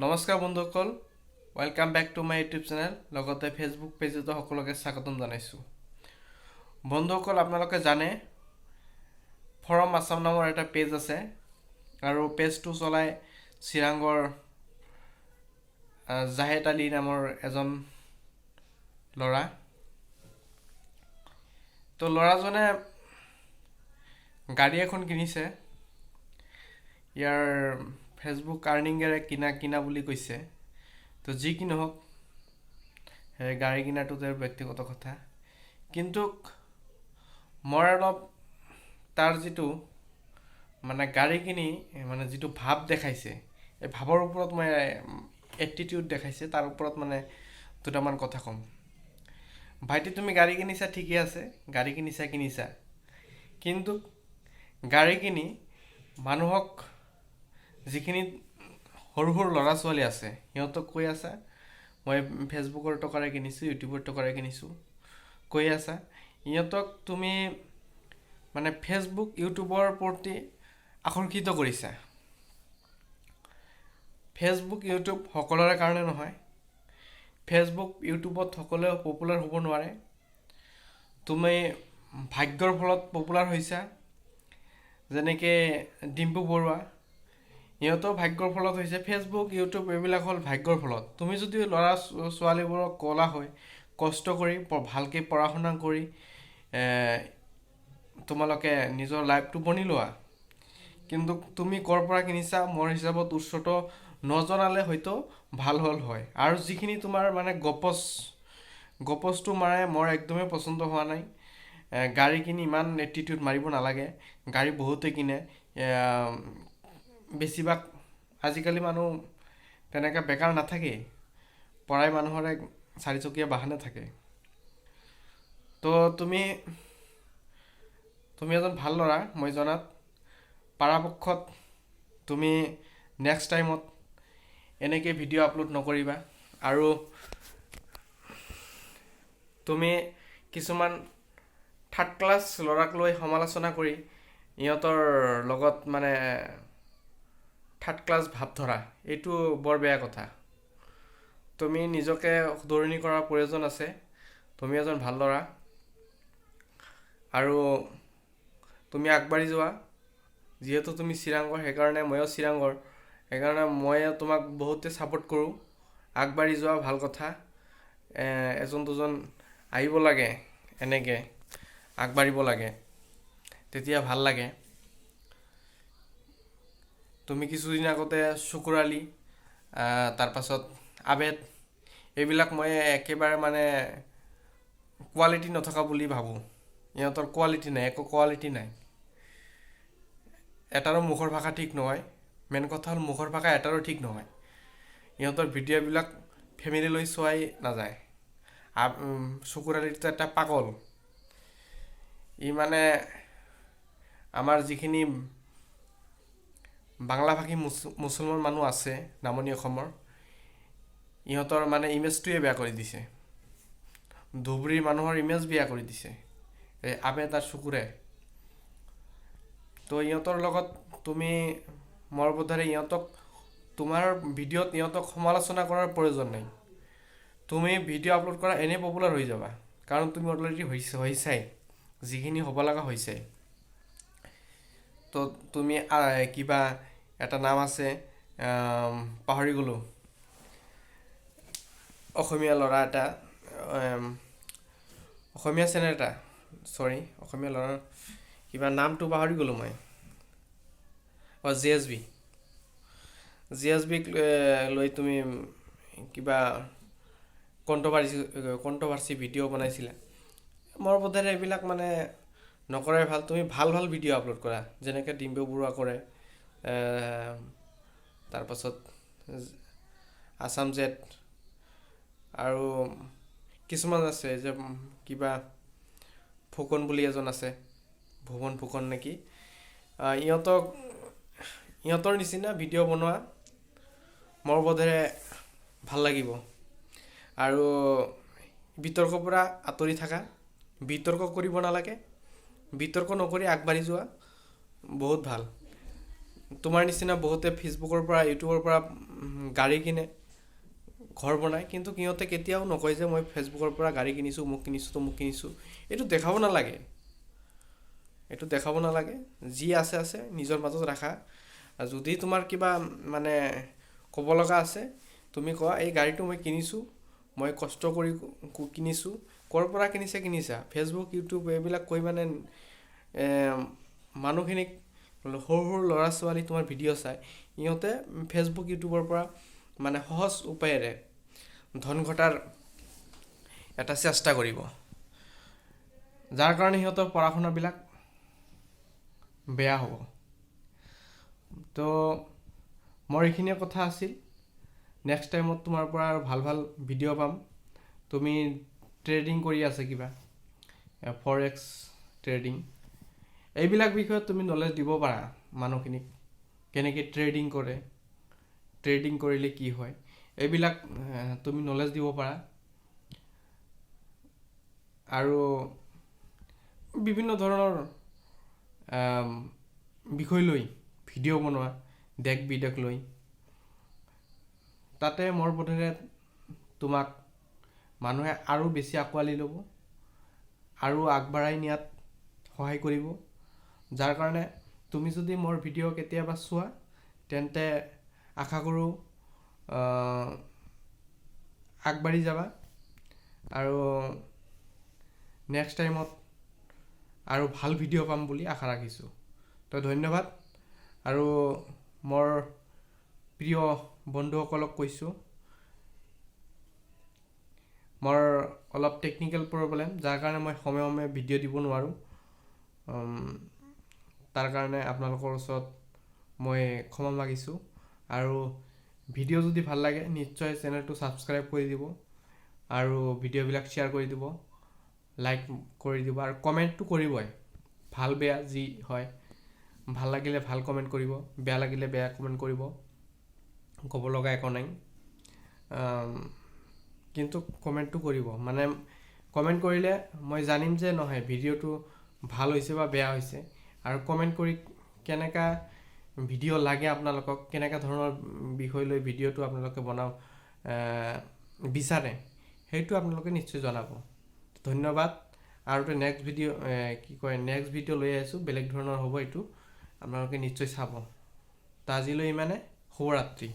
নমস্কাৰ বন্ধুসকল, welcome back to my YouTube channel, লগতে ফেচবুক পেজতো সকলোকে স্বাগতম জনাইছোঁ। বন্ধুসকল, আপোনালোকে জানে ফৰম আছাম নামৰ এটা পেজ আছে আৰু পেজটো চলাই চিৰাঙৰ জাহেদ আলী নামৰ এজন ল'ৰা। তো ল'ৰাজনে গাড়ী এখন কিনিছে, ইয়াৰ ফেচবুক আৰ্নিঙেৰে কিনা কিনা বুলি কৈছে। তো যি কি নহওক, সেই গাড়ী কিনাটো তেওঁৰ ব্যক্তিগত কথা। কিন্তু মই অলপ তাৰ যিটো মানে গাড়ী কিনি মানে যিটো ভাৱ দেখাইছে, এই ভাৱৰ ওপৰত মই এটিটিউড দেখাইছে, তাৰ ওপৰত মানে দুটামান কথা ক'ম। ভাইটি, তুমি গাড়ী কিনিছা, ঠিকে আছে, গাড়ী কিনিছা কিনিছা, কিন্তু গাড়ী কিনি মানুহক, যিখিনি সৰু সৰু ল'ৰা ছোৱালী আছে, সিহঁতক কৈ আছা মই ফেচবুকৰ টকাৰে কিনিছোঁ, ইউটিউবৰ টকাৰে কিনিছোঁ কৈ আছা। ইহঁতক তুমি মানে ফেচবুক, ইউটিউবৰ প্ৰতি আকৰ্ষিত কৰিছা। ফেচবুক, ইউটিউব সকলোৰে কাৰণে নহয়। ফেচবুক, ইউটিউবত সকলোৱে পপুলাৰ হ'ব নোৱাৰে। তুমি ভাগ্যৰ ফলত পপুলাৰ হৈছা, যেনেকৈ ডিম্পু বৰুৱা, ইহঁতেও ভাগ্যৰ ফলত হৈছে। ফেচবুক, ইউটিউব এইবিলাক হ'ল ভাগ্যৰ ফলত। তুমি যদি ল'ৰা ছোৱালীবোৰক ক'লা হয়, কষ্ট কৰি, ভালকৈ পঢ়া শুনা কৰি তোমালোকে নিজৰ লাইফটো বনি লোৱা। কিন্তু তুমি ক'ৰ পৰা কিনিছা, মোৰ হিচাপত উৎসটো নজনালে হয়তো ভাল হ'ল হয়। আৰু যিখিনি তোমাৰ মানে গপচ গপচটো মাৰে, মোৰ একদমেই পচন্দ হোৱা নাই। গাড়ী কিনি ইমান এটিটিউড মাৰিব নালাগে। গাড়ী বহুতে কিনে, বেছিভাগ আজিকালি মানুহ তেনেকৈ বেকাৰ নাথাকেই, প্ৰায় মানুহৰে চাৰিচকীয়া বাহনে থাকে। তো তুমি তুমি এজন ভাল ল'ৰা মই জনাত। পৰাপক্ষত তুমি নেক্সট টাইমত এনেকৈ ভিডিঅ' আপলোড নকৰিবা। আৰু তুমি কিছুমান থাৰ্ড ক্লাছ ল'ৰাক লৈ সমালোচনা কৰি ইহঁতৰ লগত মানে থাৰ্ড ক্লাছ ভাৱ ধৰা, এইটো বৰ বেয়া কথা। তুমি নিজকে শুধৰণি কৰাৰ প্ৰয়োজন আছে। তুমি এজন ভাল ল'ৰা আৰু তুমি আগবাঢ়ি যোৱা। যিহেতু তুমি চিৰাঙৰ, সেইকাৰণে ময়ো চিৰাঙৰ, সেইকাৰণে মই তোমাক বহুতে ছাপোৰ্ট কৰোঁ। আগবাঢ়ি যোৱা, ভাল কথা। এজন দুজন আহিব লাগে, এনেকৈ আগবাঢ়িব লাগে, তেতিয়া ভাল লাগে। তুমি কিছুদিন আগতে শুকুৰ আলী, তাৰপাছত আবেদ, এইবিলাক মই একেবাৰে মানে কোৱালিটি নথকা বুলি ভাবোঁ। ইহঁতৰ কোৱালিটি নাই, একো কোৱালিটি নাই। এটাৰো মুখৰ ভাষা ঠিক নহয়। মেইন কথা হ'ল মুখৰ ভাষা এটাৰো ঠিক নহয়। ইহঁতৰ ভিডিঅ'বিলাক ফেমিলি লৈ চোৱাই নাযায়। শুকুৰ আলীটো এটা পাগল। ই মানে আমাৰ যিখিনি বাংলাভাষী মুছলমান মানুহ আছে নামনি অসমৰ, ইহঁতৰ মানে ইমেজটোৱে বেয়া কৰি দিছে। ধুবুৰীৰ মানুহৰ ইমেজ বেয়া কৰি দিছে এই আবেদ আৰু শুকুৰে। তো ইহঁতৰ লগত তুমি মোৰ বোধেৰে ইহঁতক তোমাৰ ভিডিঅ'ত ইহঁতক সমালোচনা কৰাৰ প্ৰয়োজন নাই। তুমি ভিডিঅ' আপলোড কৰা, এনেই পপুলাৰ হৈ যাবা, কাৰণ তুমি অলৰেডি হৈছে, হৈছাই, যিখিনি হ'ব লগা হৈছে। তো তুমি কিবা এটা নাম আছে, পাহৰি গ'লোঁ, অসমীয়া ল'ৰা এটা, অসমীয়া চেনেল এটা, চৰি, অসমীয়া ল'ৰাৰ কিবা নামটো পাহৰি গ'লোঁ মই। অঁ, G S B, G S বিক লৈ তুমি কিবা কণ্ট্ৰভাৰ্চি ভিডিঅ' বনাইছিলা। মোৰ বোধেৰে এইবিলাক মানে নকৰাই ভাল। তুমি ভাল ভাল ভিডিঅ' আপলোড কৰা, যেনেকৈ ডিম্পু বৰুৱা কৰে, তাৰপাছত আছাম জেড আৰু কিছুমান আছে যে কিবা ফুকন বুলি এজন আছে, ভুৱন ফুকন নেকি, ইহঁতৰ নিচিনা ভিডিঅ' বনোৱা, মোৰ বোধেৰে ভাল লাগিব। আৰু বিতৰ্কৰ পৰা আঁতৰি থাকা। বিতৰ্ক কৰিব নালাগে। বিতৰ্ক নকৰি আগবাঢ়ি যোৱা বহুত ভাল। তোমাৰ নিচিনা বহুতে ফেচবুকৰ পৰা, ইউটিউবৰ পৰা গাড়ী কিনে, ঘৰ বনায়, কিন্তু সিহঁতে কেতিয়াও নকয় যে মই ফেচবুকৰ পৰা গাড়ী কিনিছোঁ, অমুক কিনিছোঁ, তমুক কিনিছোঁ। এইটো দেখাব নালাগে, এইটো দেখাব নালাগে। যি আছে আছে, নিজৰ মাজত ৰাখা। যদি তোমাৰ কিবা মানে ক'ব লগা আছে, তুমি কোৱা, এই গাড়ীটো মই কিনিছোঁ, মই কষ্ট কৰি কিনিছোঁ। ক'ৰ পৰা কিনিছে কিনিছা, ফেচবুক, ইউটিউব এইবিলাক কৈ মানে মানুহখিনিক, সৰু সৰু ল'ৰা ছোৱালী তোমাৰ ভিডিঅ' চায়, ইহঁতে ফেচবুক ইউটিউবৰ পৰা মানে সহজ উপায়েৰে ধন ঘটাৰ এটা চেষ্টা কৰিব, যাৰ কাৰণে সিহঁতৰ পঢ়া শুনাবিলাক বেয়া হ'ব। তো মোৰ এইখিনিয়ে কথা আছিল। নেক্সট টাইমত তোমাৰ পৰা আৰু ভাল ভাল ভিডিঅ' পাম। তুমি ট্ৰেডিং কৰি আছা, কিবা ফৰেক্স ট্ৰেডিং, এইবিলাক বিষয়ত তুমি নলেজ দিব পাৰা মানুহখিনিক, কেনেকৈ ট্ৰেডিং কৰে, ট্ৰেডিং কৰিলে কি হয়, এইবিলাক তুমি নলেজ দিব পাৰা। আৰু বিভিন্ন ধৰণৰ বিষয় লৈ ভিডিঅ' বনোৱা, দেশ বিদেশ লৈ, তাতে মোৰ বোধেৰে তোমাক মানুহে আৰু বেছি আঁকোৱালি ল'ব আৰু আগবঢ়াই নিয়াত সহায় কৰিব। যাৰ কাৰণে তুমি যদি মোৰ ভিডিঅ' কেতিয়াবা চোৱা, তেন্তে আশা কৰোঁ আগবাঢ়ি যাবা আৰু নেক্সট টাইমত আৰু ভাল ভিডিঅ' পাম বুলি আশা ৰাখিছোঁ। তো ধন্যবাদ। আৰু মোৰ প্ৰিয় বন্ধুসকলক কৈছোঁ, মোৰ অলপ টেকনিকেল প্ৰব্লেম, যাৰ কাৰণে মই সময়ে সময়ে ভিডিঅ' দিব নোৱাৰোঁ, তাৰ কাৰণে আপোনালোকৰ ওচৰত মই ক্ষমা মাগিছোঁ। আৰু ভিডিঅ' যদি ভাল লাগে, নিশ্চয় চেনেলটো ছাবস্ক্ৰাইব কৰি দিব আৰু ভিডিঅ'বিলাক শ্বেয়াৰ কৰি দিব, লাইক কৰি দিব আৰু কমেণ্টটো কৰিবই, ভাল বেয়া যি হয়। ভাল লাগিলে ভাল কমেণ্ট কৰিব, বেয়া লাগিলে বেয়া কমেণ্ট কৰিব, ক'ব লগা একো নাই, কিন্তু কমেণ্টটো কৰিব। মানে কমেণ্ট কৰিলে মই জানিম যে নহয়, ভিডিঅ'টো ভাল হৈছে বা বেয়া হৈছে। আৰু কমেণ্ট কৰি কেনেকুৱা ভিডিঅ' লাগে আপোনালোকক, কেনেকুৱা ধৰণৰ বিষয় লৈ ভিডিঅ'টো আপোনালোকে বনাব বিচাৰে, সেইটো আপোনালোকে নিশ্চয় জনাব। ধন্যবাদ। আৰু নেক্সট ভিডিঅ' কি কয়, নেক্সট ভিডিঅ' লৈ আছোঁ, বেলেগ ধৰণৰ হ'ব এইটো, আপোনালোকে নিশ্চয় চাব। তো আজিলৈ ইমানে, শুভৰাত্ৰি।